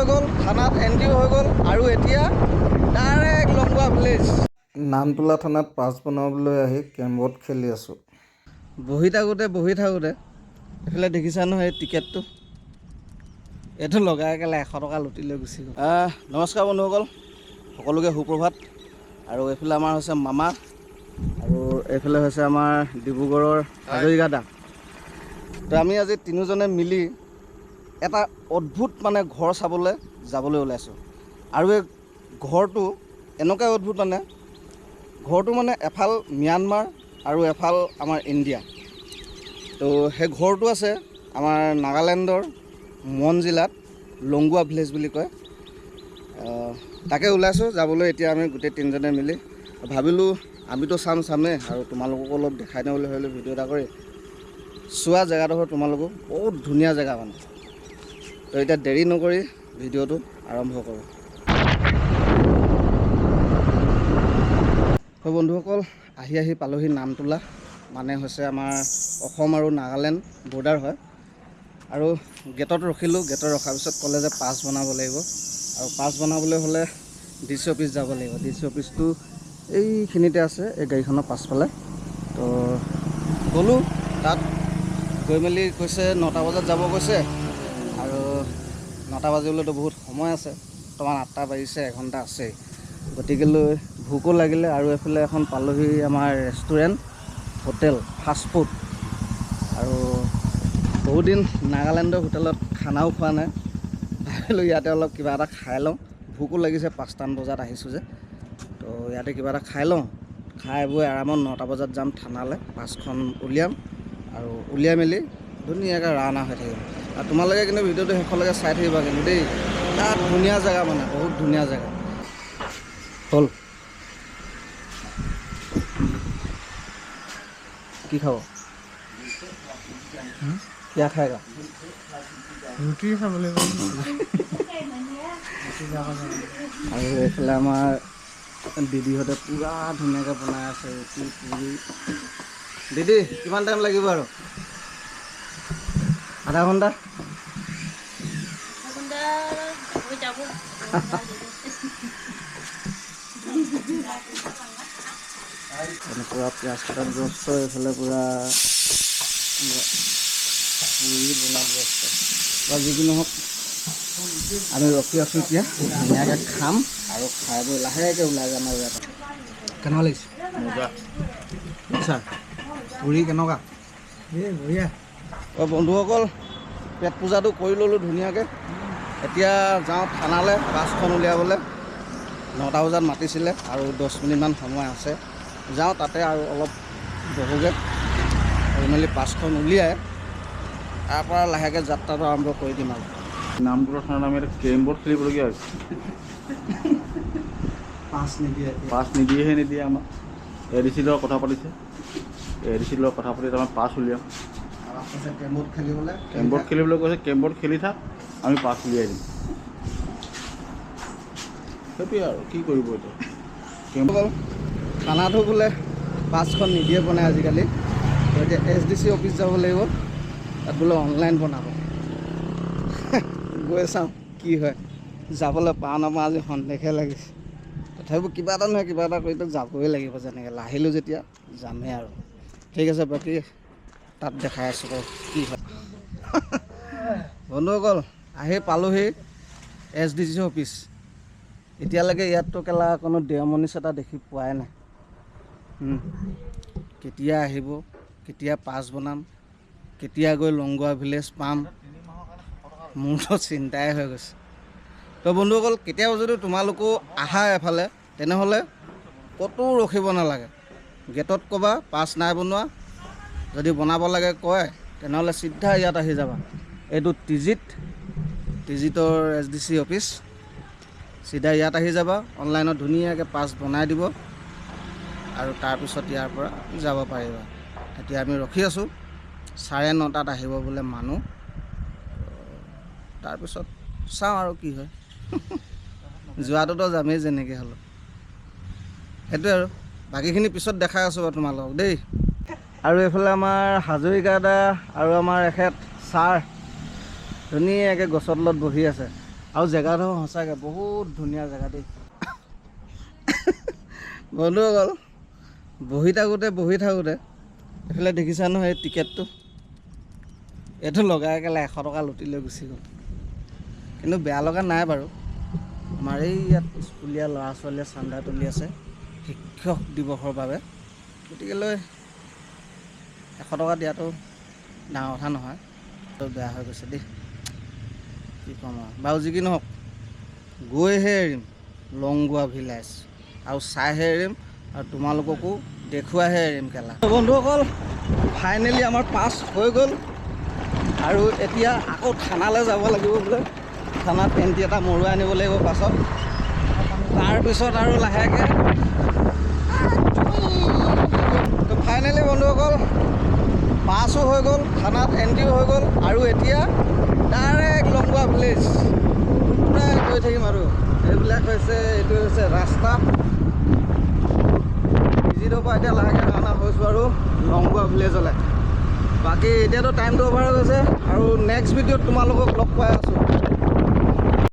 হৈ গ'ল, থানাত এণ্ট্ৰিও হৈ গ'ল আৰু এতিয়া ডাইৰেক্ট লংগুৱা ভিলেজ। নামতোলা থানাত পাছ বনাবলৈ আহি কেৰম খেলি আছোঁ। বহি থাকোঁতে বহি থাকোঁতে এইফালে দেখিছা নহয়, এই টিকেটটো এইটো লগাই কেলে 100 টকা লুটি লৈ গুচি গ'ল। নমস্কাৰ বন্ধুসকল, সকলোকে সুপ্ৰভাত। আৰু এইফালে আমাৰ হৈছে মামা আৰু এইফালে হৈছে আমাৰ ডিব্ৰুগড়ৰ হাজৰিকা দা। তো আমি আজি তিনিওজনে মিলি এটা অদ্ভুত মানে ঘৰ চাবলৈ যাবলৈ ওলাইছোঁ। আৰু এই ঘৰটো এনেকুৱাই অদ্ভুত, মানে ঘৰটো মানে এফাল ম্যানমাৰ আৰু এফাল আমাৰ ইণ্ডিয়া। তো সেই ঘৰটো আছে আমাৰ নাগালেণ্ডৰ মন জিলাত, লংগুৱা ভিলেজ বুলি কয়। তাকে ওলাইছোঁ যাবলৈ। এতিয়া আমি গোটেই তিনিজনে মিলি ভাবিলোঁ, আমিতো চাম চামেই আৰু তোমালোককো অলপ দেখাই দিওঁ বুলি ভাবিলোঁ। ভিডিঅ' এটা কৰি চোৱা জেগাডোখৰ তোমালোকো, বহুত ধুনীয়া জেগা মানে। তো এতিয়া দেৰি নকৰি ভিডিঅ'টো আৰম্ভ কৰোঁ। হয় বন্ধুসকল, আহি আহি পালোহি নামতোলা, মানে হৈছে আমাৰ অসম আৰু নাগালেণ্ড বৰ্ডাৰ হয়। আৰু গেটত ৰখিলোঁ। গেটত ৰখাৰ পিছত ক'লে যে পাছ বনাব লাগিব আৰু পাছ বনাবলৈ হ'লে ডি চি অফিচ যাব লাগিব। ডি চি অফিচটো এইখিনিতে আছে, এই গাড়ীখনৰ পাছফালে। তো গ'লোঁ তাত, গৈ মেলি কৈছে 9টা বজাত যাব কৈছে। আৰু 9টা বাজিবলৈতো বহুত সময় আছে, বৰ্তমান 8টা বাজিছে, এঘণ্টা আছেই। গতিকেলৈ ভোকো লাগিলে আৰু এইফালে এখন পালোহি আমাৰ ৰেষ্টুৰেণ্ট, হোটেল, ফাষ্টফুড। আৰু বহুত দিন নাগালেণ্ডৰ হোটেলত খানাও খোৱা নাই। ভাবিলোঁ ইয়াতে অলপ কিবা এটা খাই লওঁ, ভোকো লাগিছে, 5টামান বজাত আহিছোঁ যে। তো ইয়াতে কিবা এটা খাই লওঁ, খাই বৈ আৰামত 9টা বজাত যাম থানালৈ, পাছখন উলিয়াম আৰু উলিয়াই মেলি ধুনীয়াকৈ ৰাওনা হৈ থাকিম। আৰু তোমালোকে কিন্তু ভিডিঅ'টো শেষলৈকে চাই থাকিবা কিন্তু দেই। তাত ধুনীয়া জেগা, মানে বহুত ধুনীয়া জেগা। হ'ল, কি খাব? क्या खाएगा? ৰুটি খাব লাগিব। আৰু এইফালে আমাৰ দিদিহঁতে পূৰা ধুনীয়াকৈ বনাই আছে ৰুটি পুৰি। দিদি, কিমান টাইম লাগিব আৰু? আধা ঘণ্টা? ঘণ্টা হৈ যাব। পূৰা পিঁয়াজ কটাত ব্যস্ত, এইফালে পূৰা পুৰি বনাত ব্যস্ত। বা যি কি নহওক, আমি ৰখি আছোঁ। এতিয়া ধুনীয়াকৈ খাম আৰু খাই বৈ লাহেকৈ ওলাই যাম। আৰু ইয়াত কেনেকুৱা লাগিছে? মজা। ছাৰ, পুৰি কেনেকুৱা? এই বঢ়িয়া। অঁ বন্ধুসকল, পেট পূজাটো কৰি ল'লোঁ ধুনীয়াকৈ। এতিয়া যাওঁ থানালৈ বাছখন উলিয়াবলৈ। 9টা বজাত মাতিছিলে আৰু 10 মিনিটমান সময় আছে। যাওঁ তাতে আৰু অলপ বহোগৈ, বহি মেলি পাছখন উলিয়াই তাৰপৰা লাহেকৈ যাত্ৰাটো আৰম্ভ কৰি দিম আৰু। নামতোলা থানাত আমি এটা কেৰম বৰ্ড খেলিবলগীয়া হৈছে। পাছ নিদিয়ে? পাছ নিদিয়েহে, নিদিয়ে আমাক। এ ডি চিৰ লগত কথা পাতিছে, এ ডি চিৰ লগত কথা পাতি তাৰমানে পাছ উলিয়াম। কৈছে কেৰম খেলিবলৈ। কেৰম বৰ্ড খেলিবলৈ কৈছে। কেৰম বৰ্ড খেলি থাক, আমি পাছ উলিয়াই দিম। সেইটোৱে আৰু কি কৰিব এতিয়া কেৰম থানাতো বোলে পাছখন নিদিয়ে বনাই আজিকালি। তো এতিয়া এছ ডি চি অফিচ যাব লাগিব, তাত বোলে অনলাইন বনাব। গৈ চাওঁ কি হয়। যাবলৈ পাওঁ নাপাওঁ আজি সন্দেহহে লাগিছে। তথাপিও কিবা এটা নহয় কিবা এটা কৰিতো যাবই লাগিব। যেনেকৈ আহিলোঁ যেতিয়া যামেই আৰু। ঠিক আছে, বাকী তাত দেখাই আছোঁ বাৰু কি হয়। বন্ধুসকল, আহি পালোহি এছ ডি চি অফিচ। এতিয়ালৈকে ইয়াততো কেলা কোনো দেওমণি এটা দেখি পোৱাই নাই। কেতিয়া আহিব, কেতিয়া পাছ বনাম, কেতিয়া গৈ লংগুৱা ভিলেজ পাম, মোৰতো চিন্তাই হৈ গৈছে। তো বন্ধুসকল, কেতিয়াবা যদি তোমালোকো আহা এফালে, তেনেহ'লে ক'তো ৰখিব নালাগে। গেটত ক'বা পাছ নাই বনোৱা। যদি বনাব লাগে কয়, তেনেহ'লে চিধা ইয়াত আহি যাবা। এইটো টিজিত, টিজিতৰ এছ ডি চি অফিচ। চিধা ইয়াত আহি যাবা, অনলাইনত ধুনীয়াকৈ পাছ বনাই দিব আৰু তাৰপিছত ইয়াৰ পৰা যাব পাৰিবা। এতিয়া আমি ৰখি আছোঁ, 9:30টাত আহিব বোলে মানুহ। তাৰপিছত চাওঁ আৰু কি হয়। যোৱাটোতো যামেই যেনেকৈ হ'লেও। সেইটোৱে আৰু বাকীখিনি পিছত দেখাই আছোঁ বাৰু তোমালোকক দেই। আৰু এইফালে আমাৰ হাজৰিকা দা আৰু আমাৰ এখেত ছাৰ ধুনীয়াকৈ গছৰ তলত বহি আছে। আৰু জেগাডোখৰ সঁচাকৈ বহুত ধুনীয়া জেগা দেই। বন্ধুসকল, বহি থাকোঁতে বহি থাকোঁতে এইফালে দেখিছা নহয়, এই টিকেটটো এইটো লগাই কেলে 100 টকা লুটি লৈ গুচি গ'ল। কিন্তু বেয়া লগা নাই বাৰু। আমাৰ এই ইয়াত স্কুলীয়া ল'ৰা ছোৱালীয়ে চান্দা তুলি আছে শিক্ষক দিৱসৰ বাবে। গতিকেলৈ 100 টকা দিয়াটো ডাঙৰ কথা নহয়। তো বেয়া হৈ গৈছে দেই, কি ক'ম আৰু। বাৰু যি কি নহওক, গৈহে এৰিম লংগুৱা ভিলেজ আৰু চাইহে এৰিম আৰু তোমালোককো দেখুৱাইহে এৰিম কেলা। বন্ধুসকল, ফাইনেলি আমাৰ পাছ হৈ গ'ল আৰু এতিয়া আকৌ থানালৈ যাব লাগিব বোলে। থানাত এণ্ট্ৰি এটা মৰোৱাই আনিব লাগিব পাছত। তাৰপিছত আৰু লাহেকৈ। তো ফাইনেলি বন্ধুসকল, পাছো হৈ গ'ল, থানাত এণ্ট্ৰিও হৈ গ'ল আৰু এতিয়া ডাইৰেক্ট লংগুৱা ভিলেজ পূৰা গৈ থাকিম। আৰু এইবিলাক হৈছে, এইটো হৈছে ৰাস্তা। ভিজিটৰ পৰা এতিয়া লাহেকৈ ৰাওনা হৈছোঁ আৰু লংগুৱা ভিলেজলৈ। বাকী এতিয়াতো টাইমটো অভাৰ হৈ গৈছে আৰু নেক্সট ভিডিঅ'ত তোমালোকক লগ পাই আছোঁ।